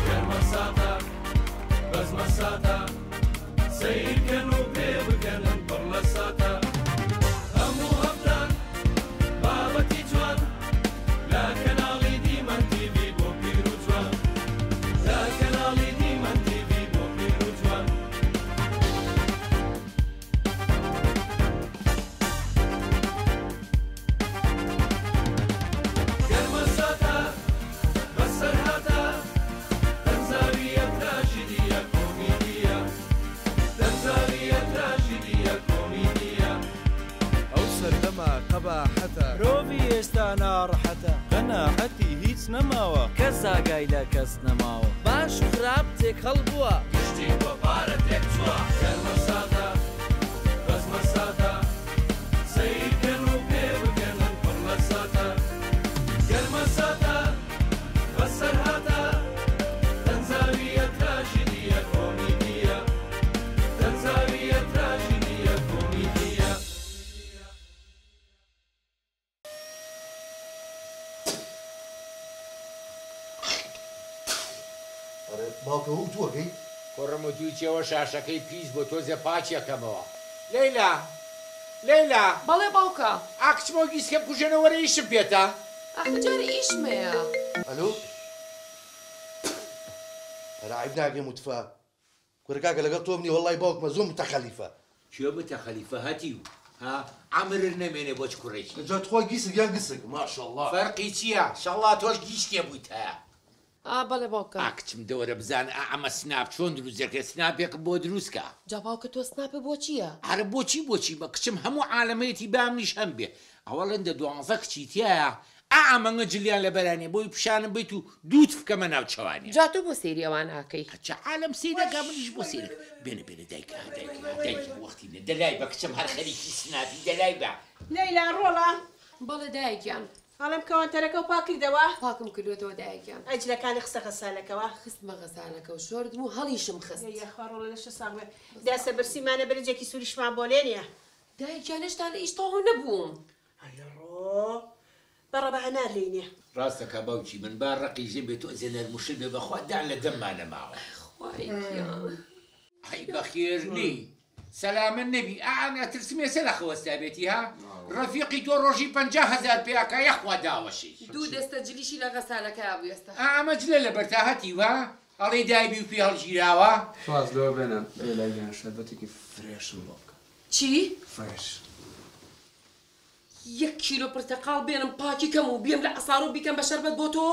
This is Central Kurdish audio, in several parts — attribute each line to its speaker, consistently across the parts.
Speaker 1: گەرمەساتە بەزمەساتە سەیرکەن و پێ بکەنن پڕ لە ساتە هەموو هەفتان بابەتی جوان لە کەناڵی دیمەن تیڤی بۆ پیر و جوان لە کەناڵی دیمەن تیڤی بۆ پیر و جوان. گەرمەساتە بەسەرهاتە تەنزاویە تراژیدیە کۆمیدیە تەنزاویە تراژیدیە کۆمیدیە.
Speaker 2: ئەو سەردەمە قەباحەتە.
Speaker 3: مرۆڤی ئێستا ناڕەحەتە.
Speaker 2: قەناعەتی هیچ نەماوە.
Speaker 3: کەس ئاگای لە کەس نەماوە.
Speaker 4: باش و خراپ تێکەڵ بووە.
Speaker 1: گشتی بۆ پارە تێکچووە. گەرمەساتە بەزمەساتە سەیرکەن و پێ بکەنن پڕ لە ساتە گەرمەساتە بەسەرهاتە تەنزاویە تراژیدیە کۆمیدیە تەنزاویە تراژیدیە کۆمیدیە.
Speaker 5: ئەرێ باوکە هو تووەکەی؟
Speaker 6: کوڕم وتووی شاشەکەی پیس بۆ تۆزێ پاکیەکەمەوە. لەیلا لەیلا.
Speaker 7: بەڵێ باوکە.
Speaker 6: ئا کچمەوە گیسکە بکوژێنە وەرە ئیشم پێتە.
Speaker 7: ئاخر جارێ ئیشم هەیە.
Speaker 5: ئەلۆ ئەرە عیب ناکەی متفا کورە کاکە لەگەڵ تۆم نیە وەڵای باوکمە زۆر متەخەلیفە.
Speaker 6: کێ متەخەلیفە هەتیو ها عەمرت نەمێنێ بۆ چ کوڕێکی.
Speaker 5: جا تخوا گیسک یان گسک ماشەڵڵا.
Speaker 6: فەرقی چییە شەڵڵا تۆش گیسکێ بوویتە.
Speaker 7: ئا بەڵێ باوکە.
Speaker 6: ئا کچم دەوەرە بزانە ئا ئەمە سناپ چۆن دروست دەکرێت سناپێکم بۆ دروست کە.
Speaker 7: جا باوکە تۆ سناپە بۆ چییە؟
Speaker 6: ئەرە بۆچی بۆچی بە کچم هەموو عالەمەیەتی با منیش هەم بێ ئەوەڵێن دە 12 کچی تیایە ئا ئەمەنگە جلیان لەبەرانێ بۆی پیشانم بیت و دوو تفکەمە ناو چەوانێ.
Speaker 7: جا تۆ بۆ سەیری ئەوان ئاکەی؟
Speaker 6: چ عالەم سەیرەکە منیش بۆ سەیرەکە. بێنە بێنە دایکە دایکە دایکە وەختی نە دەلای بە کچم هەر خەریکی سناپی دەلای بە.
Speaker 8: لەیلا ڕۆڵە.
Speaker 7: بەڵێ دایکیان.
Speaker 8: ئەڵێم کەوانتەرەکە و پاک کردەوە؟
Speaker 7: پاکم کردوێتەوە دایکیان.
Speaker 8: ئەی جلەکانی خستە غەسالەکەوە؟
Speaker 7: خستمە غەسالەکە و شۆردم و هەڵیشم خست.
Speaker 8: یاخوا ڕۆڵە لەشە ساغ بێ. داسە برسیمانە برنجێکی سووریشمان بۆ لێ نییە.
Speaker 7: دایکیان هێشتا لە ئیش تەواو نەبووم.
Speaker 8: ئەیڕۆ بەڕە بە هەنار لێی نییە.
Speaker 6: ڕاستەکە باوکی من با ڕقی ژن بێ تۆ ئەزێ نەرموشل بێ بەخوا دان لە دەمما نەماوە.
Speaker 7: خوای گیان.
Speaker 6: ئەی بەخێر نی سەلامە نەبی. ئا ئەنا ترسم ئێستا لە خەوەستا بێتی ها ڕەفیقی تۆ ڕۆژی 50,000 پێیاکا یەخوا داوەشی.
Speaker 7: دوو دەستە جلیشی لە غەسالەکەیا بوو ئێستا.
Speaker 6: ئا ئەمە جلە لەبەرتا هەتی وا ئەڵێ دایبی و پێ هەڵگیراوە.
Speaker 9: سواز لەوە بێنە لەیلا گیان شەربەتێکی fresh م بۆ بکە.
Speaker 7: چی؟
Speaker 9: fresh.
Speaker 7: 1 کیلۆ پرتەقاڵ بێنم پاکی کەم و بێم لە عەسار و بیکەم بە شەربەت بۆ تۆ؟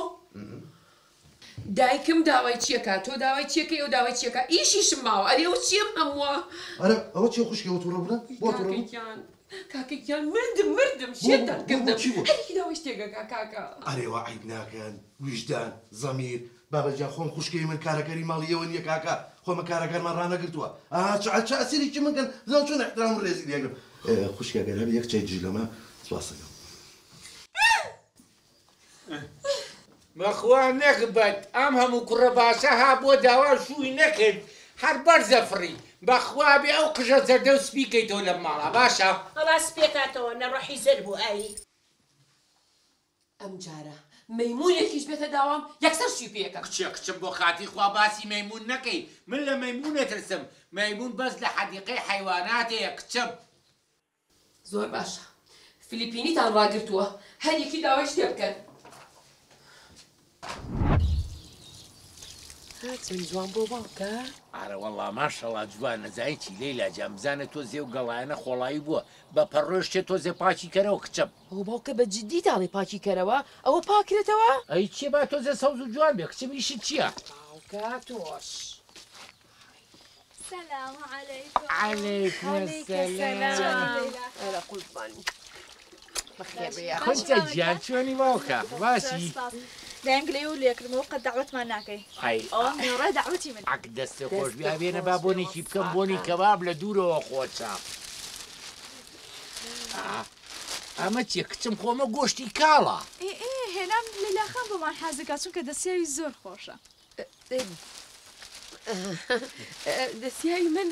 Speaker 7: دایکم داوای چیەکە تۆ داوای چیەکەی ئەو داوای چیەکە ئیشیشم ماوە. ئەرێ ئەو چیەم هەمووە؟
Speaker 5: ئەرە ئەوە چیە خوشکی ئەوە تووڕە بوونە؟ بۆ تووڕە بوون؟
Speaker 7: کاکەگیان کاکەگیان مردم مردم شێتان کردم. هەرێکی داوای شتێکەکە کاکە.
Speaker 5: ئەرێ وا عیب ناکەن ویژدان زەمیر بابەجان خۆم خوشکەی من کارەکەری ماڵی ئێوە نییە کاکە خۆمە کارەکانمان ڕانەگرتووە. ئا چ ئەسیرێکی من کەن زان چۆن احترام و ڕێزی لێگرم. خوشکی ئەگەر هەبێ یەک چای دژلەمە سوپاسەکەم.
Speaker 6: بەخوا نەگبەت ئەم هەموو کوڕە باشە ها بۆ داوا شووی نەکرد هەر بەرزە فڕی. بەخوا بێ ئەو قژە زەردە و سپی کەیتەوە لەم ماڵە باشە؟
Speaker 8: ئەڵا سپیەکاتەوە نە ڕۆحی زەر بوو ئای.
Speaker 7: ئەم جارە مەیمونێکیش بێتە داوام یەکسەر شووی پێیەکەم.
Speaker 6: کچێ کچم بۆ خاتی خوا باسی مەیمون نەکەی من لە مەیمونە ترسم. مەیمون بەس لە حەدیقەی حەیواناتەیە کچم.
Speaker 7: زۆر باشە فلیپینیتان ڕاگرتووە هەر یەکی داوای شتێ بکەن. چەند جوان بۆ باوکە؟
Speaker 6: ئارە وەڵا ماشەڵا جوان نەزانی چی لەیلا جان بزانە تۆ زێ و گەڵایانە خۆڵایی بووە بە پەڕۆشتێ تۆ زێ پاکی کەرەوە کچم.
Speaker 7: ئەوە باوکە بە جدی تاڵێ پاکی کەرەوە ئەوە پاکرێتەوە؟
Speaker 6: ئەی چیە با تۆزێ سەوز و جوان بێ کچم ئیشت چییە؟
Speaker 7: باوکە تۆش.
Speaker 10: سلام علیکم.
Speaker 6: علیکم السلام.
Speaker 7: ئەرە قوربان. بەخێر بێ.
Speaker 6: خونچە گیان چۆنی باوکە؟ باشی؟
Speaker 10: دایم گلەی و لێکردمەوە قەت دەعوەتمان ناکەی.
Speaker 6: ئەی
Speaker 10: ئەوە نێوڕە دەعوەتی من.
Speaker 6: عەک دەستێ خۆش بێ بێنە با بۆنێکی بکەم بۆنی کەباب لە دوورەوە خۆشە. ئەمە چیە کچم خۆمە گۆشتی کاڵە.
Speaker 10: ئێ ئێ هێنام لەیلا خان بۆمان حازرکا چونکە دەستیاوی زۆر خۆشە.
Speaker 7: دەستیاوی من؟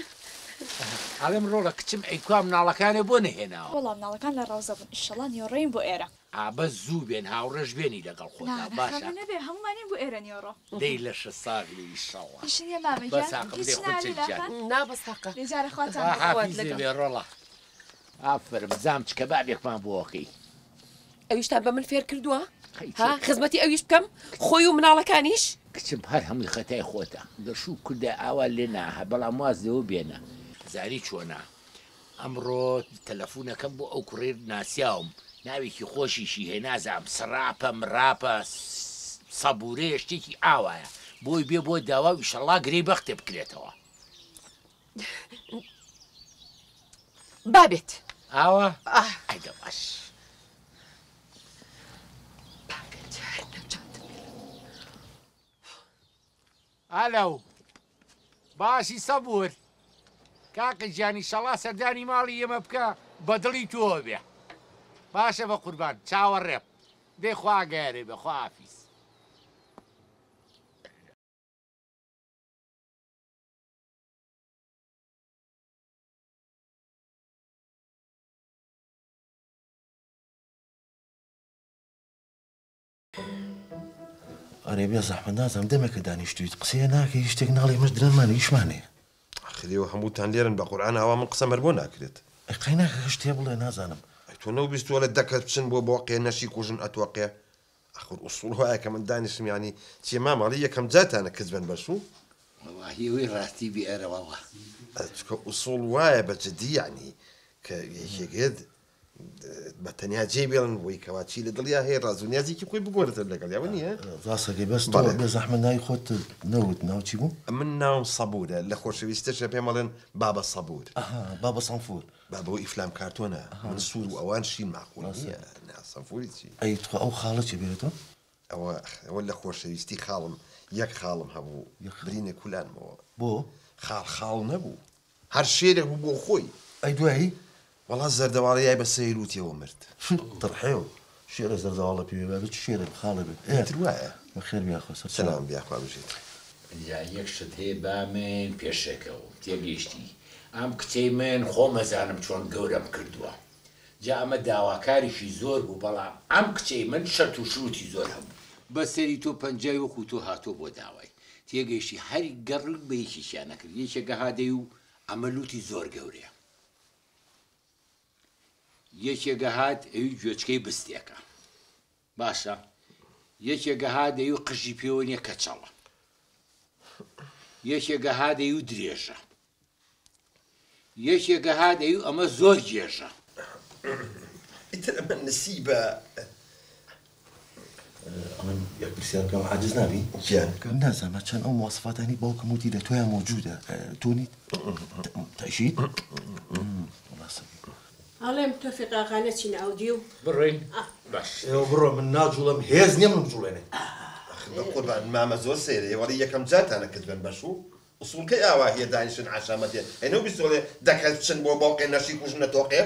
Speaker 6: ئەڵێم ڕۆڵە کچم ئەی کوا مناڵەکانێ بۆ نەهێناوە؟
Speaker 10: وەڵا مناڵەکان لە ڕەوزە بوون ئیشەڵا نیۆڕێین بۆ ئێرە.
Speaker 6: ئا بەس زوو بێن هاوڕێش بێنی لەگەڵ خۆتا باشە.
Speaker 10: نا نەبێ هەموومانین بۆ ئێرە نیوەڕۆ.
Speaker 6: دەی لەشە ساغ بێ ئیشەڵا.
Speaker 10: ئیش نییە مامە
Speaker 6: بەس
Speaker 10: گیان
Speaker 6: هەقم
Speaker 10: هیچ
Speaker 6: دەی
Speaker 10: نا
Speaker 6: خونچە
Speaker 10: لیلا
Speaker 6: گیان.
Speaker 10: خان.
Speaker 7: نا بەس هەقە.
Speaker 10: دەی جارە خواتان
Speaker 6: خوا
Speaker 10: لەگەڵ.
Speaker 6: حافیزێ بێ ڕۆڵە. ئافەرم بزانم چ کەبابێکمان بۆ ئەکەی.
Speaker 7: ئەویشتان بە من فێر کردووە؟
Speaker 6: خەی
Speaker 7: ها
Speaker 6: چێ.
Speaker 7: خزمەتی ئەویش بکەم خۆی و مناڵەکانیش؟
Speaker 6: کچم هەر هەمووی خەتای خۆتە گەر شوو کوردە ئاوا لێ ناهە بەڵام واز لەوە بێنە. زانی چۆنە ئەمڕۆ تەلەفونەکەم بۆ ئەو کوڕەی ناسیاوم ناوێکی خۆشیشی هەیە نازانم سڕاپە مڕاپە سەبورەیە شتێکی ئاوایە بۆی بێ بۆ داوا و ئیشەڵا گرێی بەختێ بکرێتەوە.
Speaker 7: با بێت.
Speaker 6: ئاوا؟ ئەی دە باش. ئەلەو باشی سەبور کاکە گیان ئیشەڵا سەردانی ماڵی ئێمە بکە بە دڵی تۆوە بێ باشە بە قوربان چاوەڕێم دەی خوا ئاگایارێ بێ خواحافیز.
Speaker 5: ئەرێ بێ زەحمەت نازانم دەمێکە دانیشتوویت قسەیە ناکەی هیچ شتێک ناڵێی مەش درەنمان ئیشمان هەیە.
Speaker 11: ئاخر ئێوە هەمووتان لێرەن بە قورعان ئاوا من قسەم هەر بۆ ناکرێت.
Speaker 5: ئەی قەی ناکە شتێ بڵێ نازانم.
Speaker 11: ئەی تۆ نەوبیستووە لە دە کەس بچن بۆ بۆقێ نەشی کوژن ئەتۆقێ ئاخر ئوسوڵ وایە کە من دانیشم یانی چیە مامە ئەڵێی یەکەم جارتانە کچ بەن بەشوو.
Speaker 6: وەڵاهی ئەوەی ڕاستی بێ ئەرە وەڵا.
Speaker 11: چونکە ئوسوڵ وایە بە جدی یانی کە یەکێک یەت بە تەنیا جێی بێڵن بۆی کەوا چی لە دڵیا هەیە ڕاز و نیازێکی خۆی بگۆرێتە لەگەڵیا وە نییە؟
Speaker 5: ڕاستەکەی بەس تۆ بێ زەحمەت ناوی خۆت نەوت ناو چی بوو؟
Speaker 11: من ناوم سەبوورە لە خۆشەویستیشە پێم ئەڵێن بابە سەبوور.
Speaker 5: ئەها بابە سەنفور.
Speaker 11: بابە ئەو ئیفلام کارتۆنە من سوور و ئەوان شین مەعقول نییە نا سەنفوری چی؟
Speaker 5: ئەی تخوا ئەو خاڵە چی بێتەوە؟
Speaker 11: ئەوە ئەوە لە خۆشەویستی خاڵم یەک خاڵم هەبوو برینێک کولانمەوە.
Speaker 5: بۆ؟
Speaker 11: خاڵ خاڵ نەبوو هەر شێرێک بوو بۆ خۆی.
Speaker 5: ئەی دوایی؟
Speaker 11: وەڵا زەردەواڵە یای بە سەیر وتیەوە مرد.
Speaker 5: تڕحێو شێرە زەردەواڵە پێ بێ بابێ چ شێرێک خاڵێ بێ.
Speaker 11: ئیتر وایە.
Speaker 5: بەخێر بێ یاخوا سەرچاو.
Speaker 11: سەلام یاخوا بژیت.
Speaker 6: جا یەک شت هەیە با من پێشەکەوم تێگەیشتی ئەم کچەی من خۆم ئەزانم چۆن گەورەم کردووە جا ئەمە داواکاریشی زۆر بوو بەڵام ئەم کچەی من شەرت و شروتی زۆر هەبوو. بەسەری تۆ پەنجای وەکو تۆ هاتووە بۆ داوای تێگەیشتی هەر گەڕ بە یەکێکیان نەکرد یەکێکە هادەی و ئەمە لوتی زۆر گەورەیە یەکێکە هات ئەوی گوێچکەی بستێکە باشە یەکێکە هات ئەوی قژی پێوە نییە کەچەڵە یەکێکە هات ئەوی درێژە یەکێکە هات ئەوی ئەمە زۆر گێژە.
Speaker 11: ئیتر ئەمە نسیبە.
Speaker 5: ئەمن یەک پرسیار بکەم عاجز نابی؟
Speaker 11: گیان.
Speaker 5: نازانم چەند ئەو مواسفاتانی باوکم وتی لە تۆیا مەوجودە تۆ نیت؟ تەئشید؟
Speaker 8: ئەڵێم تۆفیق ئاغا نەچینە ئەودیو؟
Speaker 6: بڕۆین باش.
Speaker 5: ئێوە بڕۆ من ناجوڵێم هێز نییە من بجوڵێنێ.
Speaker 11: ئاخر بە قوربان مامە زۆر سەیرە ئێوە ئەڵێی یەکەم جارتانە کچ بەن بەشوو ئوسوڵکەی ئاوا هیە دانیشن عەشامەتێ ئەی نەو بیستۆڵێ دە کەس بچن بۆ بۆقێ نەشی کوژن نەتۆقێ.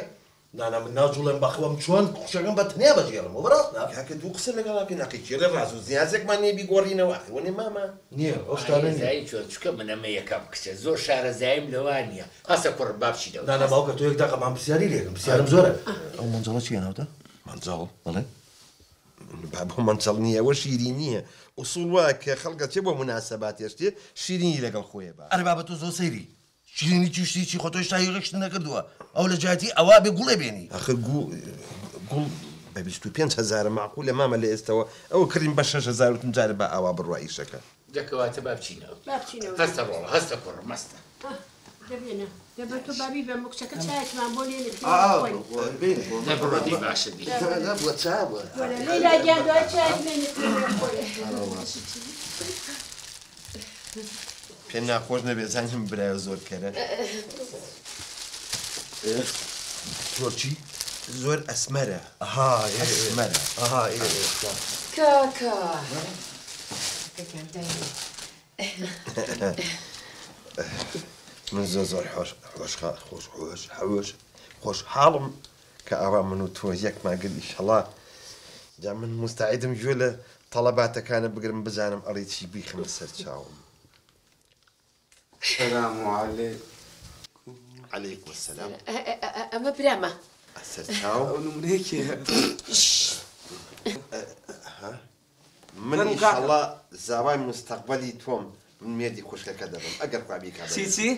Speaker 5: نانا من ناجوڵێم بەخوام چۆن خوشکەکەم بە تەنیا بەجێڵم وە بەڕاستە؟
Speaker 11: کاکە دوو قسە لەگەڵا بکەین ئەقی کێڵێ ڕاز و زیازێکمان نیە بیگۆڕینەوە ئەخی وەنێ مامە.
Speaker 5: نیە ئەو شتانە نیە.
Speaker 6: زانی چۆن چونکە من ئەمە یەکەم کچە زۆر شارەزاییم لەوە نیە هەستە کوڕم با بچینەوە.
Speaker 5: نانا باوکە تۆ یەک دەقە من پرسیاری لێکەم پرسیارم زۆرە ئەو مەنجەڵە چیە ناوتە؟
Speaker 11: مەنجەڵ؟
Speaker 5: بەڵێ.
Speaker 11: بابە مەنجەڵ نیە ئەوە شیرینیە ئوسوڵ وایە کە خەڵک ئەچێ بۆ موناسەباتێ شتێ شیرینی لەگەڵ خۆیە با.
Speaker 5: ئەرێ بابە تۆ زۆر سەیری شیرینی چی شتی چی خۆ تۆ هێشتا هیچ نەکردووە ئەو لە جیاتی ئەوە بێ گوڵێ بێنی.
Speaker 11: ئاخر گوڵ گوڵ بە 25 هەزارە مەعقولە مامە لە ئێستەوە ئەوە کڕیم بە 6000 وتم جارێ با ئاوا بڕوا ئیشەکە.
Speaker 6: جا کەواتە با بچینەوە.
Speaker 8: با بچینەوە.
Speaker 6: هەستە ڕۆڵە هەستە کوڕم هەستە.
Speaker 8: دە بێنە دە بە تۆ با بیبەم بۆ کچەکە چایەکمان بۆ لێنێ
Speaker 5: بێنێ.
Speaker 6: دە بڕۆ دەی باشە دەی.
Speaker 5: نا بووە چا بووە.
Speaker 8: وەرە لەیلا گیان دوای چایەک لێنێ پێ
Speaker 11: پێ ناخۆش نەبێ زانیم برایە زۆر کەرە.
Speaker 5: زۆر چی؟
Speaker 11: زۆر ئەسمەرە.
Speaker 5: ئەها
Speaker 11: ئەسمەرە.
Speaker 5: ئەها
Speaker 7: کاکە گیان داینێ.
Speaker 11: من زۆر زۆر خۆش خۆش خۆش خۆش خۆش خۆشحاڵم کە ئاوا من و تۆ یەکمان گرت ئیشەڵا. جا من موستەعیدم گوێ لە تەڵەباتەکانە بگرم بزانم ئەڵێ چی بیخەمە سەر چاوم.
Speaker 9: سلام علیکم.
Speaker 11: علیکم سلام.
Speaker 7: ئەمە برامە.
Speaker 11: سەر چاو.
Speaker 9: ئەو نمونەیەکێ.
Speaker 11: من ئینشاڵڵا زاوای موستەقبەلی تۆم، من مێردی خوشکەکە دەبم ئەگەر خوا بیکا بە
Speaker 9: چی چی؟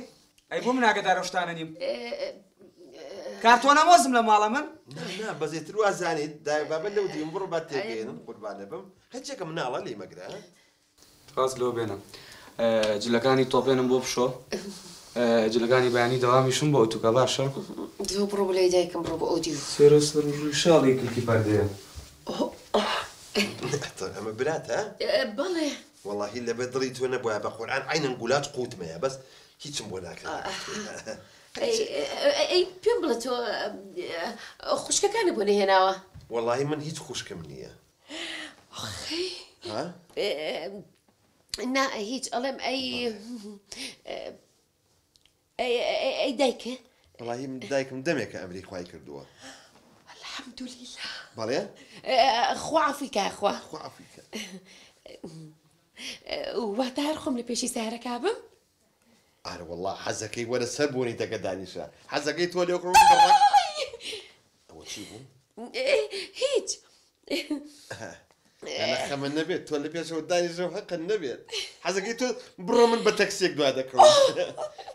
Speaker 9: ئەی بۆ من ئاگەدار ئەو شتانە نیم؟ کارتۆنە مۆزم لە ماڵە من؟
Speaker 11: نا نا بەزێتر وا زانیت دایە بابە لەو دیم بڕۆ با تێگەیەنم قوربانە بم هەرچێکە مناڵە لێی مەگرە.
Speaker 9: واز لەوە بێنە جلەکانی تۆپێنم بۆ بشۆ جلەکانی بەیانی دەوامیشم بۆ ئەتوکە باشە؟
Speaker 7: تۆ بڕۆ بۆ لای دایکم بڕۆ بۆ ئەو دیو.
Speaker 9: سەرە سەر و ڕیشاڵی کلکی پەردەیە.
Speaker 11: ئەمە براتە؟
Speaker 7: بەڵێ.
Speaker 11: وەڵاهی لەبەر دڵی تۆ نەبوایە بە قورئان عەینەن گولاچ قوتمەیە بەس هیچم بۆ ناکرا.
Speaker 7: ئەی پێم بڵێ تۆ خوشکەکانت بۆ نەهێناوە؟
Speaker 11: وەڵاهی من هیچ خوشکم نییە.
Speaker 7: ئاخی
Speaker 11: ها؟
Speaker 7: نا هیچ ئەڵێم ئەی ئەی دایکە؟
Speaker 11: وەڵاهی من دایکم دەمێکە ئەمری خوای کردووە.
Speaker 7: الحمدللە.
Speaker 11: بەڵێ؟
Speaker 7: خوا عەفوی کا خوا.
Speaker 11: خوا عەفوی کا.
Speaker 7: واتە هەر خۆم لە پێشی سەیارەکە بم؟
Speaker 11: ئارە وەڵا حەزەکەی وەرە سەر بۆنیتەکە دانیشە حەزەکەی تۆ لێ کڕۆ ئەوە چی بوو؟
Speaker 7: هیچ.
Speaker 11: لە خەمە نەبێت تۆ لە پێشەوە دانیشە و هەقت نەبێت حەزەکەی تۆ بڕۆ من بە تەکسیەک دوا دەکەوم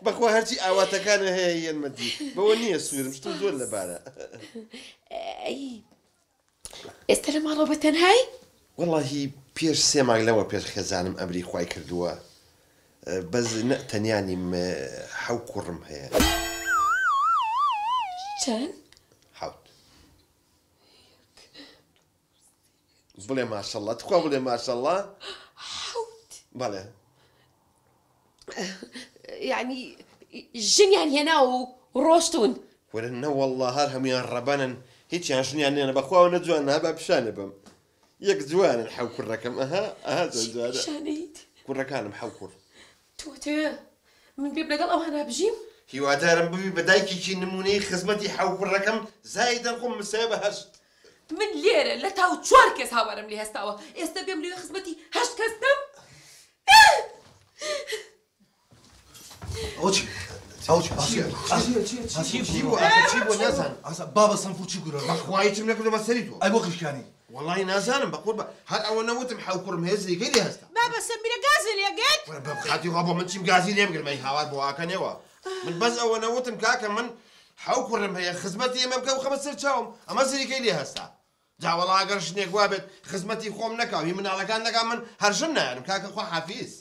Speaker 11: بەخوا هەرچی ئاواتەکانە هەیە یەنمە دی بەوە نییە سوورم شتم زۆر لەبارە.
Speaker 7: ئەی ئێستا لە ماڵەوە بە تەنهای؟
Speaker 11: وەڵاهی پێش سێ مانگ لەوە پێش خێزانم ئەمری خوای کردووە بەس نە تەنیا نیم حەو کوڕم هەیە.
Speaker 7: چەند؟
Speaker 11: حەوت. بڵێ ماشەڵڵا تخوا بڵێ ماشەڵڵا.
Speaker 7: حەوت؟
Speaker 11: بەڵێ.
Speaker 7: یەعنی ژنیان هێناوە و ڕۆشتوون؟
Speaker 11: وەرە نەوەڵڵا هەر هەموویان ڕەبەنن هیچیان ژنیان نێنە بەخواوە نە جوانن ها با پیشانت بەم یەک جوانن حەو کوڕەکەم ئەها ئەها زۆر
Speaker 7: چی
Speaker 11: جوانە
Speaker 7: پیشانەیت؟
Speaker 11: کوڕەکانم حەو کوڕ.
Speaker 7: تۆ ئەتەوێ من بێم لەگەڵ ئەوانە بژیم؟
Speaker 11: هیوادارم ببی بە دایکێکی نموونەیی خزمەتی حەو کوڕەکەم زایدەن خۆم مسایە بە هەشت.
Speaker 7: من لێرە لە تاو چوار کەس هاوارم لێ هەستاوە ئێستە بێم لەوێ خزمەتی هەشت کەس بکەم؟
Speaker 5: ئەوە چی؟ ئەوە چی؟
Speaker 11: چی بوو ئاخر چی بوو نازانم.
Speaker 5: ئاسا بابە سەنفور چی گورە؟
Speaker 11: بەخوا هیچم نەکردووە بە سەری تۆ.
Speaker 5: ئەی بۆ قیشکانی؟
Speaker 11: وەڵاهی نازانم بەقوربان هەر ئەوە نەوتم حەو کوڕم هەیە زریکەی لێ هەستا.
Speaker 8: بابە سەمیرە گازی لێ گرت؟
Speaker 11: وەرە بە خاتی خوا بۆ من چیم گازی لێ بگرم ئەی هاوار بۆ ئاکەنێوە من بەس ئەوە نەوتم کاکە من حەو کوڕم هەیە خزمەتی ئێمە بکە و خەمە سەر چاوم ئەمە زریکەی لێ هەستا جا وەڵا ئەگەر ژنێک وابێت خزمەتی خۆم نەکا و هی مناڵەکان نەکا من هەر ژن نایەنم کاکە خوا حافیز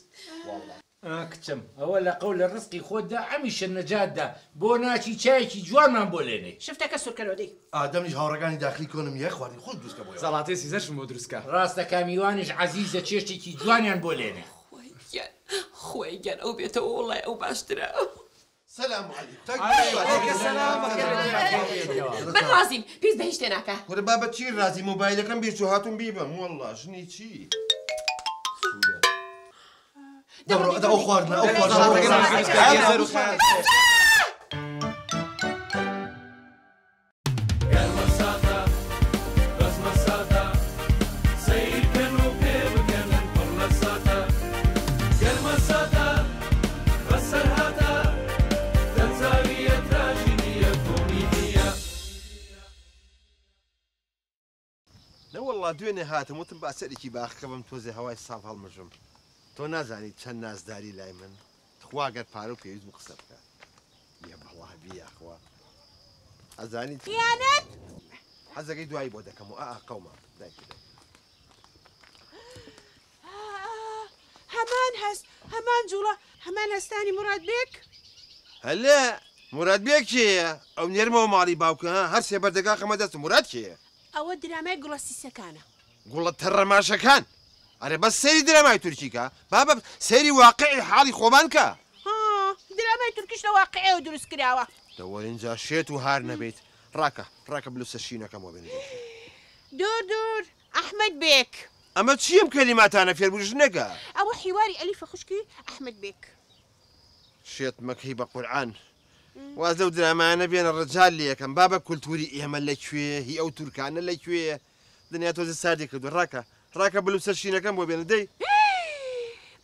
Speaker 11: وەڵا.
Speaker 6: ئا کچم ئەوە لە قەولە ڕزقی خۆتدا ئەمیشە نەجات دا بۆ ناچی چایەکی جوانمان بۆ لێنێی.
Speaker 8: شفتەکە سورکەرەوە دەی.
Speaker 5: ئادەمیش هاوڕێکانی داخلی کۆنم یە خواردنی خۆش دروست کە بۆیەوە.
Speaker 9: زەڵاتەی سیزەرشم بۆ دروست کە.
Speaker 6: ڕاستە کا میوانیش عەزیزە چێشتێکی جوانیان بۆ لێنێ.
Speaker 7: خوای گیان خوای گیان ئەو بێتەوە وەڵای ئەو باشترە.
Speaker 11: سلام علیکم.
Speaker 9: علیکم سلام بەخێربێی.
Speaker 7: من ڕازیم پیس بە هیچ شتێ ناکا.
Speaker 11: کورە بابە چی ڕازی مۆبایلەکەم بیرچوو هاتووم بیبەم وەڵا ژنی چی سورە.
Speaker 5: دەبڕۆ ئەو خواردنە ئەو خواردنە.
Speaker 1: گەرمەساتە بەزمەساتە سەیرکەن و پێ بکەنن پڕ لە ساتە گەرمەساتە بەسەرهاتە تەنزاویە تراژیدیە کۆمیدیە.
Speaker 11: نەوەڵڵا دوێنێ هاتم وتم با سەرێکی باخەکە بەم تۆزێ هەوای ساف هەڵمژم تۆ نازانی چەند نازداری لای من تخوا گەر پارە و پێویست بوو قسە بکە یە بەڵا بی یاخوا ئەزانی
Speaker 8: خیانەت
Speaker 11: حەزەکەی دوایی بۆ دەکەم و ئا قەوما دایکی دایکی.
Speaker 8: هەمان هەست هەمان جوڵە هەمان هەستانی موراد بێک.
Speaker 11: هەلە موراد بێک کێیە؟ ئەو نێرمەوە ماڵی باوکە ها هەر سێ بەردەکا خەمە دەستم موراد کێیە؟
Speaker 8: ئەوە درامای گوڵە سیسەکانە.
Speaker 11: گوڵە تەڕەماشەکان ئەرێ بەس سەیری درامای تورکی کە بابە سەیری واقعی حاڵی خۆمان کە.
Speaker 8: ها درامای تورکیش لە واقعەوە دروست کراوە.
Speaker 11: دە وەرین جا شێت و هار نەبیت ڕاکە ڕاکە بلوسە شینەکەم وە بێنە.
Speaker 8: دوور دوور ئەحمەد بێک.
Speaker 11: ئەمە چیە ئەم کەلیماتانە فێر بووی ژنەکە.
Speaker 8: ئەوە حیواری ئەلیفە خوشکی ئەحمەد بێک.
Speaker 11: شێت مەکەی بە قورعان. واز لەو درامایانە بێنە ڕجال لێکەم بابە کولتوری ئێمە لەکوێ هی ئەو تورکانە لەکوێ دنیا تۆزێ ساردی کردوە ڕاکە ڕاکە بلوسە شینەکەم بۆ بێنە دەی.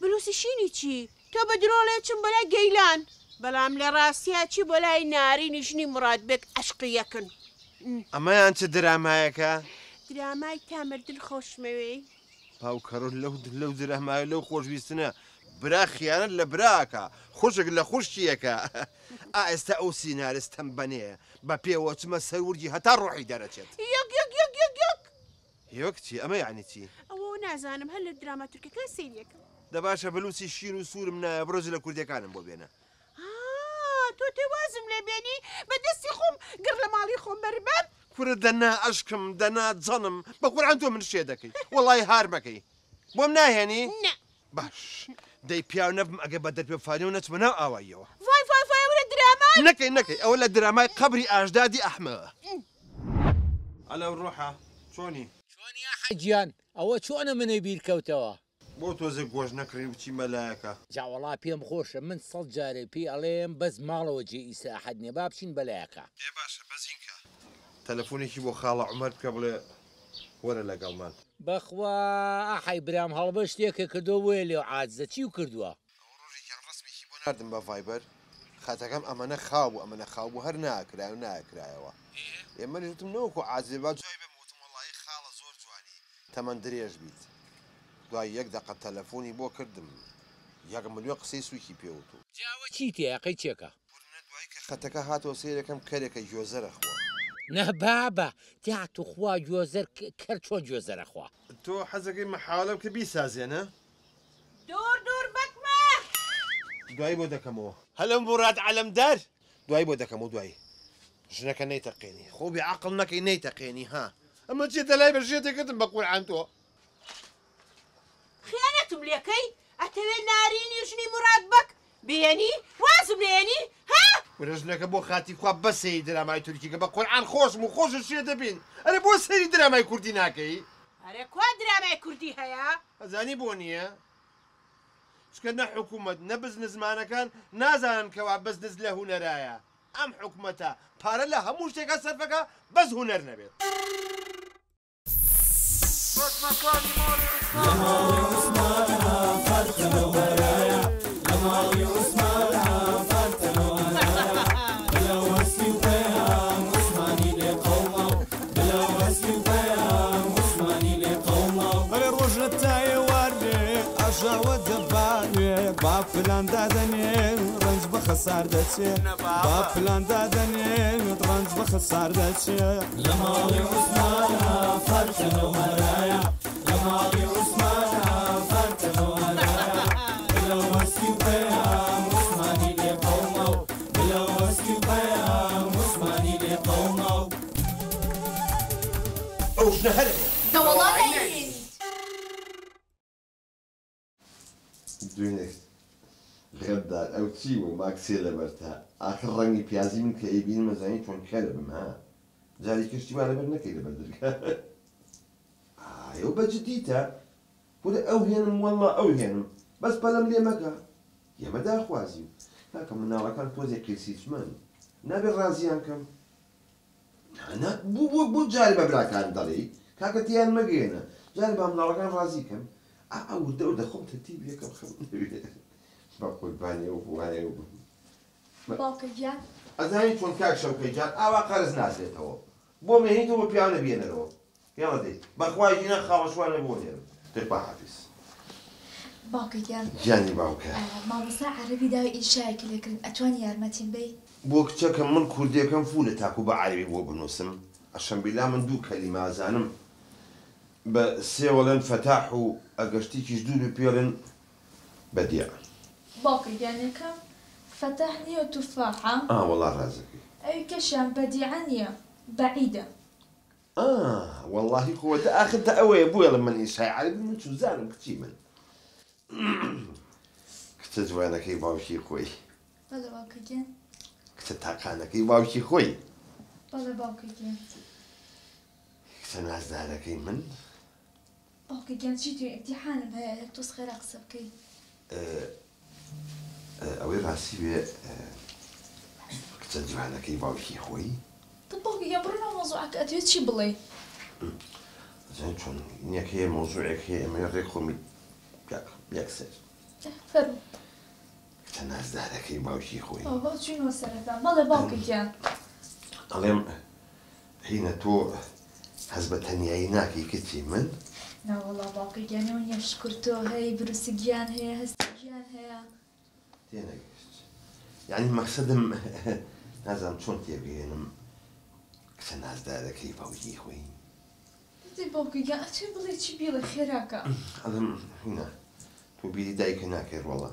Speaker 8: بلوسی شینی چی؟ تۆ بە درۆ ڵێ چم بۆ لای گەیلان بەڵام لە ڕاستیا چی بۆ لای نارینی ژنی موراد بێگ عەشقی یەکن.
Speaker 11: ئەمەیان چ درامایەکە؟
Speaker 8: درامای تا مردن خۆشمەوێی.
Speaker 11: باوکەڕۆ لەو لەو درامایە لەو خۆشویستنە برا خیانەت لە براکە خوشک لە خوشکیەکە ئا ئێستا ئەو سینارستەم بەنێ بە پێوە چمە سەر ورگی هەتا ڕۆحی دەرەچێت.
Speaker 8: یەک یەک یەک یەک یەک.
Speaker 11: یەک چی ئەمە یەعنی چی؟
Speaker 8: ئەوە نازانم هەر لە دراما تورکەکان سەیریەکەم.
Speaker 11: دە باشە بلوسی شین و سوورم نایە بڕۆ جلە کوردیەکانم بۆ بێنە.
Speaker 8: ها تۆ تێ وازم لێ بێنی بە دەستی خۆم گڕ لە ماڵی خۆم بەربەم.
Speaker 11: کورە دەنا ئەشکم دەنا جەنم بە قورعان تۆ من شێ دەکەی وەڵای هار مەکەی بۆم ناهێنی؟
Speaker 8: نا.
Speaker 11: باش دەی پیاو نەبم ئەگەر بە دەرپێ فانیەوە نەچمە ناو ئاواییەوە.
Speaker 8: ڤای ڤای ڤای ئەوە لە درامای.
Speaker 11: نەکەی نەکەی ئەوە لە درامای قەبری ئاژدادی ئەحمە. ئەلەو ڕۆحە چۆنی؟
Speaker 6: چۆنی ئەحە گیان ئەوە چۆنە منی بیر کەوتەوە.
Speaker 11: بۆ تۆزێک گۆشت نەکڕین بچین بە لایەکا.
Speaker 6: جا وەڵا پێم خۆشە من سەد جارێ پێی ئەڵێم بەس ماڵەوە جێی ئیسراحەت نیە با بچین بەلایەکا.
Speaker 11: ئێ باشە بەس هینکە تەلەفۆنێکی بۆ خاڵە عومەر بکە بڵێ وەرە لەگەڵمان.
Speaker 6: بەخوا ئەحەی برام هەڵبەت شتێکە کردوە بۆیە لێو عاجزە چیو کردوە؟
Speaker 11: ئەوە ڕۆژێکیان ڕەسمێکی بۆ ناردم بە ڤایبەر خەتەکەم ئەمەنە خاو بوو ئەمەنە خاو بوو هەر ناکرای و ناکرایەوە ئێ منیش وتم نەوەکو عاجز بێ با جوابی بەمەوە وتم وەڵایی خاڵە زۆر جوانی تەمەن درێژ بیت دوای یەک دەقە تەلەفۆنی بۆ کردم یەک ملیۆن قسەی سوکی پێ وتوم.
Speaker 6: جا ئەوە چی تێیە قەی چێکە؟
Speaker 11: پورنە دوای کە خەتەکە هاتەوە سەیرەکەم کەرێکە گۆزەرە خوا.
Speaker 6: نا بابە تیا توخوا گۆزەر کەر چۆن گۆزەرە خوا.
Speaker 11: تۆ حەزەکەی مەحاولە بکە بیسازێنە.
Speaker 8: دوور دوور بەکمە.
Speaker 11: دوایی بۆ دەکەمەوە. هەلۆ موراد عەلەمدار. دوایی بۆ دەکەمەوە دوایی. ژنەکە نەیتەقێنی. خۆ بێ عەقڵ نەکەی نەیتەقێنی ها. ئەمە چیە دەلای بە ژێتێ کردم بە قورعان تۆ.
Speaker 8: خیانەتم لێکەی ئەتەوێ نارینی ژنی موراد بەگ بێنی وازم لێنی ها.
Speaker 11: کورە ژنەکە بۆ خاتری خوا بەس سەیری درامای تورکی کە بە قورعان خۆشم و خۆشت شێت دەبین ئەرێ بۆ سەیری درامای کوردی ناکەی.
Speaker 8: ئەرێ کوا درامای کوردی هەیە؟
Speaker 11: ئەزانی بۆ نییە؟ چونکە نە حکومەت نە بزنسمانەکان نازانن کەوا بزنس لە هونەرایە ئەم حکومەتە پارە لە هەموو شتێکا سەرفەکا بەس هونەر نەبێت.
Speaker 1: ئەرێ ڕۆژ لە تا ئێوارێ ئاژاوە دەبارێ با پلان دادەنێ ڕەنج بە خەسار دەچێ با پلان دادەنێ ڕەنج بە خەسار دەچێ. لە ماڵی عوسمانا فەرقە لەو هەرایە لە ماڵی عوسمانا فەرقە لەو هەرایە بلەو هەستی و پەیام عوسمانی لێ قەوماو بلەو هەستی و پەیام عوسمانی لێ قەوماو.
Speaker 11: ئەو ژنە هەر هەیە.
Speaker 10: دەوەڵا نایهێنیت.
Speaker 11: دوێنێ غەدار ئەو چی بوو ماکسێ لەبەرتە ئاخر ڕەنگی پیازی من کە ئەیبینم ئەزانی چۆن کەربم ها جاری کە شتی وا لەبەر نەکەی لەبەر درگا ئای ئەو بە جدیتە کورە ئەو هێنم وەڵا ئەو هێنم بەس پەلەم لێ مەکە ئێمە داخوازی کاکە مناڵەکان تۆزێ قیرسیچمەن نابێ ڕازیان کەم نا بۆ بۆ بۆ جارێ بە براکانت دەڵێی کاکە تێیان مەگەیەنە جارێ با مناڵەکان ڕازی کەم ئا ئا وردە وردە خۆم تەرتیب یەکەم خەم نەبێ بە قوربانی ئەو وایە و
Speaker 10: باوکە گیان.
Speaker 11: ئەزانی چۆن کاک شەوکەی جان ئاوا قەرز نادرێتەوە بۆم ئەهێنیتەوە بۆ پیاو نەبیەنەرەوە یاڵا دەی بەخوا ژینا خاڵە شوانە بۆ نێرم دەی خواحافیز.
Speaker 10: باوکە گیان.
Speaker 11: گیانی باوکە.
Speaker 10: مامۆستا عەرەبی داوای ئینشایەکی لێ کردم ئەتوانی یارمەتیم بەی؟
Speaker 11: بۆ کچەکەم من کوردیەکەم فولە تاکو بە عەرەبی بۆ بنوسم ئەشەمبیلا من دوو کەلیمە ئەزانم بە سێوەڵێن فەتاح و ئەگەر شتیکیش دوور بێ پێڵێن بەدیع.
Speaker 10: باوکە گیان یەکەم فەتاح نیە و توفاحە.
Speaker 11: ئا وەڵا ڕازەکەی.
Speaker 10: ئەوی کەشیان بەدیعە نیە بەعیدە.
Speaker 11: ئا وەڵاهی خۆ دە ئاخر دە ئەوەیە بۆیەڵێم من ئینشای عەرەبی من چوزانم کچی من کچە جوانەکەی باوکی خۆی.
Speaker 10: بەڵێ باوکە گیان.
Speaker 11: کچە تاقانەکەی باوکی خۆی.
Speaker 10: بەڵێ باوکە گیان.
Speaker 11: کچە نازدارەکەی من.
Speaker 10: باوکە گیان چی توی ئیمتیحانم هەیە یەک تۆز خێرا قسە بکەی.
Speaker 11: ئەوەی ڕاستی بێ کچە جوانەکەی باوکی خۆی.
Speaker 10: دە باوکە گیان بڕۆ ناو مەوزوعەکە ئەتەوێ چی بڵێی؟
Speaker 11: ئەزانی چۆن نیەک هەیە مەوزوعێک هەیە ئەمەوێ ڕێک خۆمی یەکسەر.
Speaker 10: فەرموو.
Speaker 11: کچە نازدارەکەی باوکی خۆی.
Speaker 10: بابا چوینەوە سەرەتا. بەڵێ باوکە گیان.
Speaker 11: ئەڵێم هینە تۆ هەست بە تەنیایی ناکەی کچی من؟
Speaker 10: نەوەڵا. ناوەڵا باوکە گیان ئەوە نییە شوکر تۆ هەی بروسک گیان هەیە هەستی گیان هەیە.
Speaker 11: تێنەگەیشت یانی مەقسەدم نازانم چۆن تێبگەیەنم کچە نازدارەکەی باوکی خۆی.
Speaker 10: دەی باوکە گیان ئەتوێ بڵێی چی بیڵێ خێراکە.
Speaker 11: ئەڵێم هینا تۆ بیری دایکە ناکەی ڕۆڵە.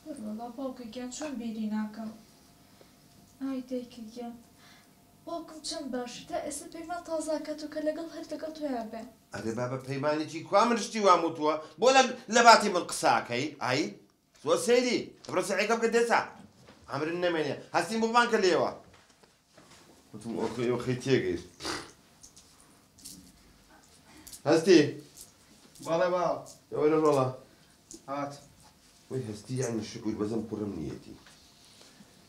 Speaker 10: وەڵا باوکە گیان چۆن بیری ناکەم ئای دایکە گیان باوکم چەند باشە تا ئێستا پەیمان تازە ئەکاتەوە کە لەگەڵ هەر لەگەڵ تۆیا بێ.
Speaker 11: ئەرێ بابە پەیمانی چی کوا من شتی وام وتووە بۆ لە لەباتی من قسە ئەکەی ئای زۆر سەیری بڕۆ سەعیکە بکە دێسا عەمرن نەمێنێ هەستیم بۆ بانکە لێوە وتم ئۆخی ئۆخی تێگەیشت هەستی
Speaker 9: بەڵێ باوە
Speaker 11: ئەوەرە ڕۆڵە
Speaker 9: هات
Speaker 11: وەی هەستی یعنی شکور بەزم کوڕم نیەتی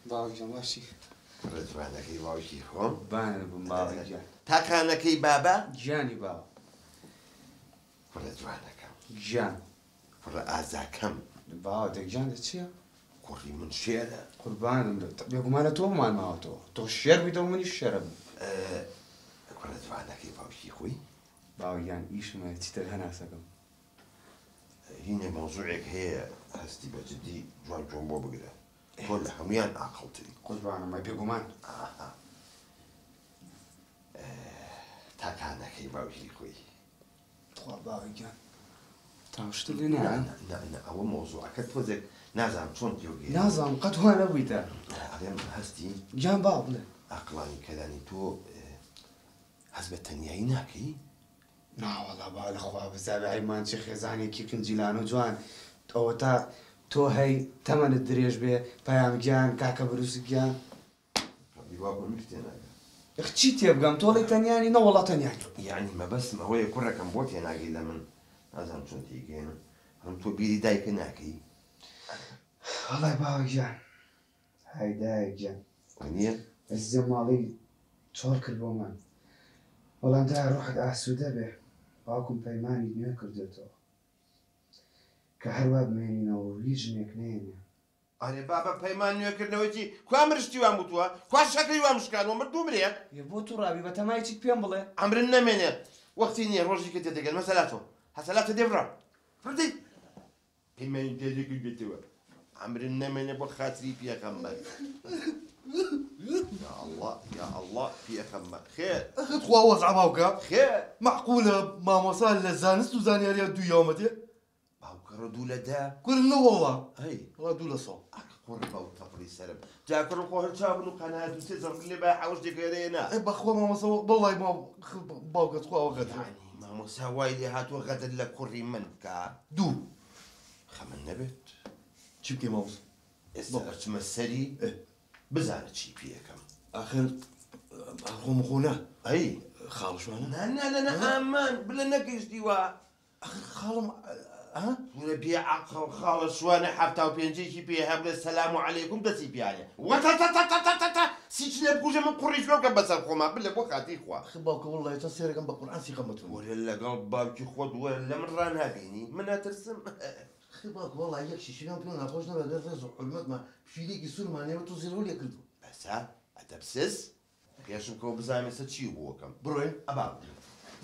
Speaker 9: باوە گیان باشی
Speaker 11: کوڕە جوانەکەی باوکی خۆم
Speaker 9: بانە بم باوە گیان
Speaker 11: تاقانەکەی بابا
Speaker 9: گیانی باوە
Speaker 11: کوڕە جوانەکەم
Speaker 9: گیان
Speaker 11: کوڕە ئازاکەم
Speaker 9: باوە دە گیان دە چییە؟
Speaker 11: کوڕی من شێرە
Speaker 9: قوربانم بێت بێگومانە تۆ بمان ماوەتەوە تۆ شێر بیتەوە منیش شێرە بم.
Speaker 11: کوڕە جوانەکەی باوکی خۆی
Speaker 9: باوە گیان ئیشم هەیە چیتر هەناسەکەم.
Speaker 11: هینێ مەوزوعێک هەیە هەستی بە جدی جوان جوان بۆ بگرە تۆ لە هەموویان ئاقڵتری.
Speaker 9: قوربانم ئەی بێگومان.
Speaker 11: ئاها تاکانەکەی باوکی خۆی.
Speaker 9: تخوا باوە گیان تاو شتت لێ نایە؟
Speaker 11: نا نا ئەوە مەوزوعەکە تۆزێک نازانم چۆن تێوگەیەنم.
Speaker 9: نازانم قەت وا نەبوویتە.
Speaker 11: ئەڵێم هەستی.
Speaker 9: گیان باوە بڵێ.
Speaker 11: ئاقڵانی کەلانی تۆ هەست بە تەنیایی ناکەی؟
Speaker 9: ناوەڵا با لە خوا بزابێ عەیبمان چی خێزانێکی قنجیلان و جوان ئەوەتا تۆ هەی تەمەنت درێژ بێ پەیام گیان کاکە بروسک گیان.
Speaker 11: ڕەبی وا بۆ منیش تێناگەم.
Speaker 9: ئەخ چی تێبگەم تۆ ئەڵێی تەنیانی نەوەڵا تەنیانی.
Speaker 11: یەعنی مەبەستم ئەوەیە کوڕەکەم بۆ تێناگەی لە من نازانم چۆن تێیگەیەنم ئەڵێم تۆ بیری دایکە ناکەی؟
Speaker 9: وەڵای باوە گیان های دایە گیان.
Speaker 11: وانیە؟
Speaker 9: ئەزیزە ماڵی چۆڵ کرد بۆمان بەڵام دایە ڕۆحت ئاسوودە بێ باوکم پەیمانی نوێ کردۆتەوە کە هەروا بمێنینەوە و هیچ ژنێک نەیەنێ.
Speaker 11: ئەرێ بابە پەیمان نوێ کردنەوەی چی کوا مرشتی وام وتووە کوا شەکری وام شکاندوە مردوو مرێ.
Speaker 9: ئێ بۆ توڕابی بەتەمای چیت پێم بڵێ.
Speaker 11: عەمرن نەمێنێ وەختی نیە ڕۆژی کە تێدەگەن مەسەلاتۆ هەسەلاتە دێ بڕە بڕدەی پەیمانی تێدە کردێتەوە عەمرن نەمێنێ بۆ خاتری پێغەمبەر یا اللە یا اللە پێغەمبەر خێر.
Speaker 5: ئەخە تخوا وەزعە باوکە
Speaker 11: خێر.
Speaker 5: مەعقولە مامۆستا لە زانست و زانیاریا دوو یاومەتێ؟
Speaker 11: باوکە ڕۆ دوو لە دە.
Speaker 5: کورە نەوەڵا
Speaker 11: ئەی
Speaker 5: وەڵا دوو لە سەد.
Speaker 11: ئەک قوڕ بەو تەپڵی سەرم جا کوڕم خۆ هەر چاو بن و قەناعەت و سێ زەڕ لێ بایە حەوشتێک هەرەیە نا.
Speaker 5: ئەی بەخوا مامۆستا وەڵای باوکە تخوا ئەوە غەدرە.
Speaker 11: یەعنی مامۆستا وای لێ هاتووە غەدر لە کوڕی من بکا؟
Speaker 5: دوو.
Speaker 11: خەمت نەبێت.
Speaker 5: چی بکەی مامۆستا؟
Speaker 11: ئێستا ئەچمە سەری بزانە چی پێ ئەکەم.
Speaker 5: ئاخر خۆم خۆ نا.
Speaker 11: ئەی
Speaker 5: خاڵە شوانە؟
Speaker 11: نا نا نا نا ئامان بلە نەگەیشتی وا.
Speaker 5: ئەخر خاڵم ها؟
Speaker 11: کورە بێ عەقڵ خاڵە شوانە 75ێکی پێ هەبڵێ سەلام و عەلەیکوم دەستی پیانێ وەتەتەتەتەتەتە سیچنێ بکوژە من قوڕی شوێ بکەم بەسەر خۆما بلە بۆ خاتری خوا.
Speaker 5: ئەخر باوکە وەڵڵاهی چەند سەیرەکەم بە قورعان سیقەم بە تۆ نیە.
Speaker 11: وەرە لەگەڵ باوکی خۆت وەرە لەمن ڕانابینی من ئەترسم.
Speaker 5: ئەخر باوکە وەڵڵاهی یەک شیشەکەم پێ ناخۆش نەبێ گەر ڕێز و حورمەتمان پشیلەیەکی سوورمان هەیە تۆ زیڕەو لێ کردووە.
Speaker 11: بەسە ئەدەبسز پێشم کەوە بزانم ئێستا چی بۆکەم.
Speaker 5: بڕۆین؟
Speaker 11: ئەبا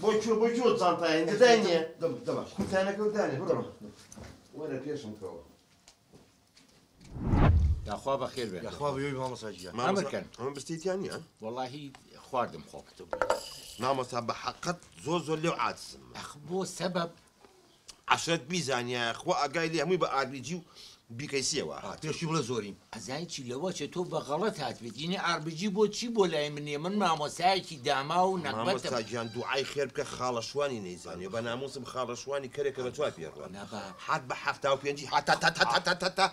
Speaker 11: بۆ کوێ بۆ کوێ جانتای هێندە دای نییە؟
Speaker 5: دەم دە باش.
Speaker 11: کورتانەکە و دانێ بڕۆ. وەرە پێشم کەوە.
Speaker 6: یاخوا بەخێر بێن.
Speaker 5: یاخوا بەیۆی مامۆستا گیان.
Speaker 6: ئەمر کەن.
Speaker 11: ئەمە بستیتیان نییە؟
Speaker 6: وەڵاهی خواردم خۆم.
Speaker 11: مامۆستا بە حەقت زۆر زۆر لێو عاجزم.
Speaker 6: ئەخ بۆ سەبەب؟
Speaker 11: عەشرەت بیزانیایە خوا ئاگای لێ هەمووی بە ئاربیجی و بیکەیسیەوە هات.
Speaker 5: پێشی بڵێ زۆرین.
Speaker 6: ئەزای چی لەوە چێ تۆ بە غەڵەت هاتبێت یعنی ئاربیجی بۆ چی بۆ لای من نییە من مامۆستایەکی داما و نەگبەتم.
Speaker 11: مامۆستا گیان دوعای خێر بکە خاڵە شوانی نەیزانیوە بە ناموسم خاڵە شوانی کەرێکە بە چوار پێ ڕوات هات بە 75ی هات تا تا تا تا تا تا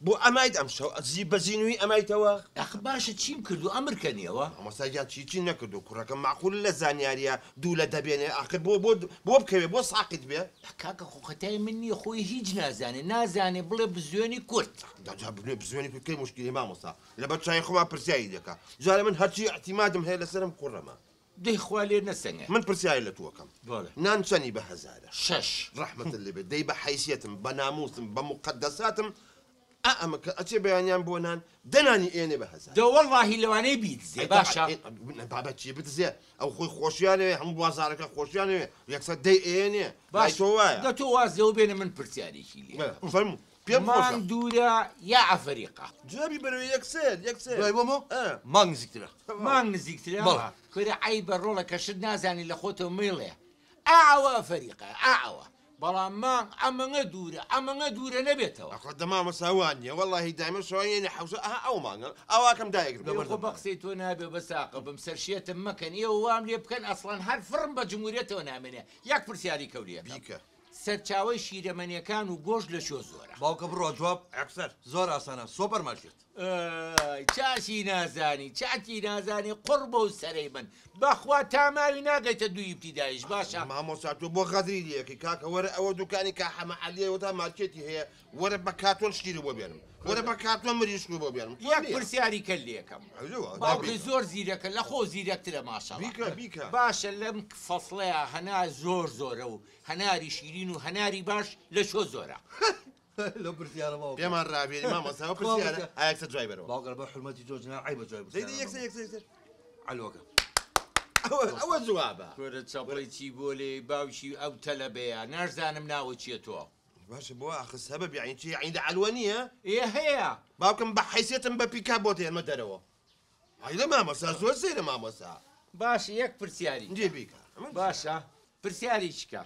Speaker 11: بۆ ئەمایت ئەمشەو بە زینووی ئەمایتەوە؟
Speaker 6: ئەخ باشە چیم کردو ئەمر کەنیەوە؟
Speaker 11: مامۆستا گیان چی چی نەکردو کوڕەکەم مەعقول لە زانیاریە دوو لە دەبێنێ ئاخر بۆ بۆ بۆ بکەوێ بۆ ساقیت بێ؟
Speaker 6: کاکە خۆ خەتای من نییە خۆی هیچ نازانێ نازانێ بڵێ بزوێنی کورت.
Speaker 11: جا بڵێ بزوێنی کورت کەی موشکیلەی مامۆستا لەبەر چاوی خۆمان پرسیاری دەکا جارێ من هەرچی ئیعتیمادم هەیە لەسەرم کوڕەمە.
Speaker 6: دەی خوا لێ نەسەنگێ.
Speaker 11: من پرسیاری لە تۆ ئەکەم نان چەنی بە هەزارە؟
Speaker 6: شەش.
Speaker 11: ڕەحمەتت لێ بێ دەی بە حەیسیەتم بە ناموسم بە موقەدەساتم. ئەمە کە ئەچێ بەیانیان بۆ نان دەنانی ئێنێ بە هەزار.
Speaker 6: دە وەڵڵاهی لەوانەیە بیدزێ باشە.
Speaker 11: بابە چی بدزێ؟ ئەو خۆی خۆشیانەوێ هەموو بازارەکە خۆشیانەوێ یەکسەر دەی ئێنێ.
Speaker 6: باش
Speaker 11: تۆ وایە.
Speaker 6: دە تۆ واز لەوە بێنە من پرسیارێکی لێ.
Speaker 11: فەرموو پێم خۆشە.
Speaker 6: مانگ دوورە یا ئەفەریقا؟
Speaker 11: جوابی بەرەوە یەکسەر یەکسەر.
Speaker 5: دوای بۆمۆ مانگ نزیکترە.
Speaker 6: مانگ نزیکترە؟
Speaker 5: بەڵێ.
Speaker 6: کورە عەیبە ڕۆڵە کە شت نازانی لە خۆتەوە مەیڵێ. ئاوە ئەفەریقا ئاوە. بەڵام مانگ ئەمەنگە دوورە ئەمەنگە دوورە نەبێتەوە.
Speaker 11: ئەخۆ دەمامە وان نییە وەڵڵاهی دایمە شەوانێنی حەوشە ئەها ئەو مانگە ئەواکەم دایەگرم.
Speaker 6: خۆ بە قسەی تۆ نابێ بەساقە بم سەرشێتم مەکەن ئێوە وام لێ بکەن ئەسڵەن هەر فڕم بە جمهوریەتەوە نامێنێ. یەک پرسیاری کەوریەکەم.
Speaker 11: بیکە.
Speaker 6: سەرچاوەی شیرەمەنیەکان و گۆشت لە شۆ زۆرە.
Speaker 5: باوکە بڕۆ جواب
Speaker 11: یەکسەر.
Speaker 5: زۆر ئاسانە سۆپەر مارکێت.
Speaker 6: ئای چاچی نازانی چاچی نازانی قوڕ بەو سەرەی من بەخوا تا ماوی ناگەیتە دوو ئیبتیدایش باشە.
Speaker 11: مامۆستا تۆ بۆ غەدری لێەکەی کاکە وەرە ئەوە دوکانی کا حەمە عەلیە تا مارکێتی هەیە وەرە بە کارتۆن شیری بۆ بێنم وەرە بە کارتۆن مریشک بۆ بێنم.
Speaker 6: یەک پرسیاری کە لێکەم باوکی زۆر زیرەکە لە خۆ زیرەکترە ماشەڵا.
Speaker 11: بیکە بیکە.
Speaker 6: باشە لەم فەسڵەیە هەنار زۆر زۆرە و هەناری شیرین و هەناری باش لە شۆ زۆرە.
Speaker 5: لەو پرسیارە باوکە.
Speaker 11: پێمان ڕابێنی مامۆستا ئەو پرسیارە ئایەکسەر جوای بەرەوە.
Speaker 5: باوکە بە حورمەتی تۆ جناب عەیبە جوای
Speaker 11: زەیدی یەکسەر یەکسەر یەکسەر.
Speaker 5: عەلوەکە.
Speaker 11: ئەوە جوابە.
Speaker 6: کورە چەپڵی چی بۆ لێ باوکی ئەو تەلەبەیە ناشزانم ناوە چییە تۆ.
Speaker 11: باشە بۆ ئاخر سەبەب یعنی چی یعنی لە عەلوە نییە؟
Speaker 6: ئێ هەیە.
Speaker 11: باوکم بە حەیسیەتم بە پیکا بۆ تێنمە دەرەوە. ئایلە مامۆستا زۆر سەیرە مامۆستا.
Speaker 6: باشە یەک پرسیاری.
Speaker 11: جێ بیکە.
Speaker 6: باشە پرسیاری چکە؟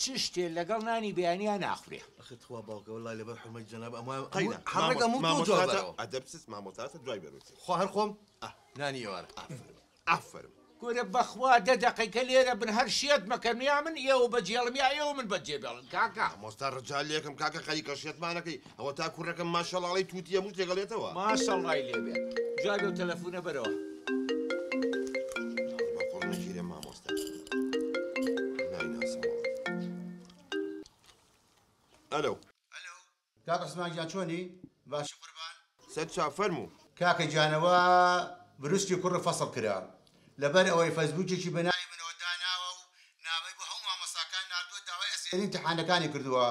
Speaker 6: چ شتێ لەگەڵ نانی بەیانیان ناخورێ؟
Speaker 5: ئەخی تخوا باوکە وەڵڵای لەبەر حورمەتی جەناب ئەمە
Speaker 11: قەینا.
Speaker 5: حەڕێک هەموو تۆ جواب بەرەوە.
Speaker 11: ئەدەبسس مامۆستا دوای بەرەوە.
Speaker 5: خۆ هەر خۆم نانی ئێوارە.
Speaker 11: ئافەرم ئافەرم.
Speaker 6: کورە بەخوا دە دەقیقە لێرە بن هەر شێت مەکەن یا من ئێوە بەجێڵم یا ئێوە من بەجێ بێڵن کاکە.
Speaker 11: مامۆستا ڕجال لێکم کاکە خەریکە شێتمانەکەی ئەوە تا کوڕەکەم ماشەڵاڵی تووتیە موو تێگەڵێتەوە.
Speaker 6: ماشەڵڵای لێ بێ. جوابێ و تەلەفۆنە بەرەوە.
Speaker 11: بەقوڕ نەگیرێ مامۆستا. نایناسم. ئەلۆ.
Speaker 12: کاک عوسمان گیان چۆنی؟ باشی قوربان؟
Speaker 11: سەر چاو فەرموو.
Speaker 12: کاکە گیانەوە بروسکی کوڕ فەسڵ کرا لەبەر ئەوەی فەیسبووکێکی بە ناوی منەوە داناوە و نامەی بۆ هەموو مامۆستاکان ناردووە داوای ئەسئیلەی ئیمتیحانەکانی کردووە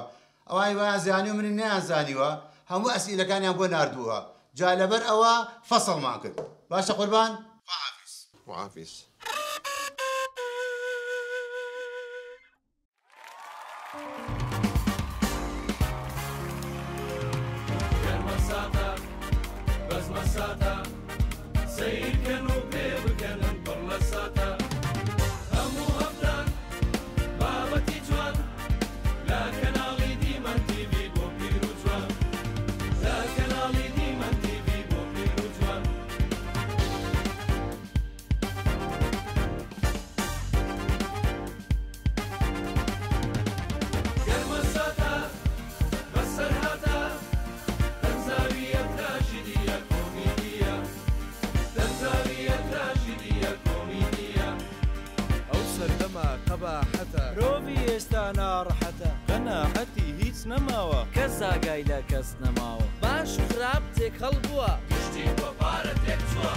Speaker 12: ئەوانی وایان زانی و من نەیان زانیوە هەموو ئەسئیلەکانیان بۆ ناردووە جا لەبەر ئەوە فەسڵمان کرد باشە قوربان؟ خواحافیز.
Speaker 11: خواحافیز.
Speaker 1: گەرمە ساتە بەزمە ساتە سەیرکەن و پێ بکەنن پڕ لە ساتە هەموو هەفتان بابەتی جوان لە کەناڵی دیمەن تیڤی بۆ پیر و جوان لە کەناڵی دیمەن تیڤی بۆ پیر و جوان. گەرمە ساتە بەسەرهاتە تەنزاویە تراژیدیە کۆمیدیە تەنزاویە تراژیدیە کۆمیدیە.
Speaker 2: ئەو سەردەمە قەباحەتە
Speaker 3: مرۆڤی ئێستا ناڕەحەتە
Speaker 2: قەناعەتی هیچ نەماوە
Speaker 3: کەس ئاگای لە کەس نەماوە
Speaker 4: باش و خراپ تێکەڵ بووە
Speaker 1: گشتی بۆ پارە تێک چووە.